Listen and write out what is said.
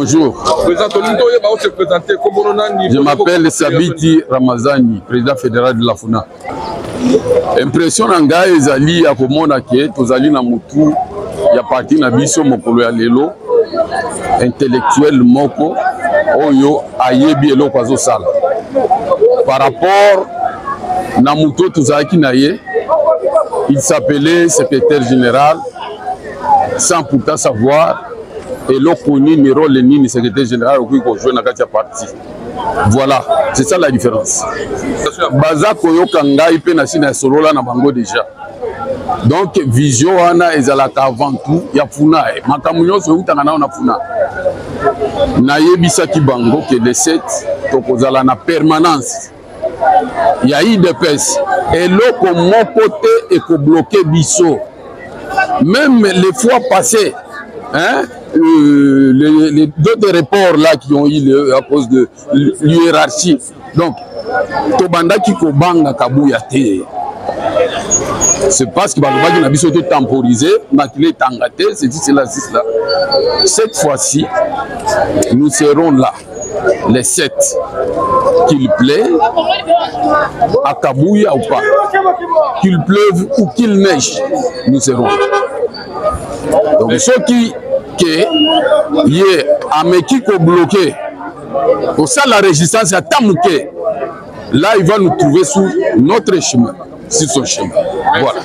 Bonjour. Président, tolingi toyeba o se présenter kombono nani? Je m'appelle Sabiti Ramazani, président fédéral de la FUNA. Impression na ngai ezali ya komona ke tozali na mutu ya parti na biso mokolo ya lelo intellectuel moko oyo ayebi eloko azosala par rapport na moto tozalaki na ye. Il s'appelait secrétaire général sans pourtant savoir eloko nini, rôle nini secrétaire général okoki kojouer na kati ya parti. Voilà, c'est ça la différence. Baza koyoka ngai mpe na sina ya solola na bango déjà. Donc vision wana ezalaka avant tout ya Funa. Makambo nyonso eutaka nao na Funa. Nayebisaki bango ke le 7 tokozala na permanence ya UDPS. Eloko moko te ekobloquer biso. Même les fois passées, hein, les d'autres reports là qui ont eu à cause de l'hiérarchie, donc tobandaki kobanga Kabuya te. C'est parce que balobaki na biso to temporiser, makila etanga te, ceci, cela, ceci, cela. Cette fois-ci, nous serons là les 7, qu'il plaît à Kabouya ou pas, qu'il pleuve ou qu'il neige, nous serons là. Donc soki ke ye ameki kobloquer, kosala résistance ata moke, là il va nous trouver sur notre chemin, sur son chemin. Voilà.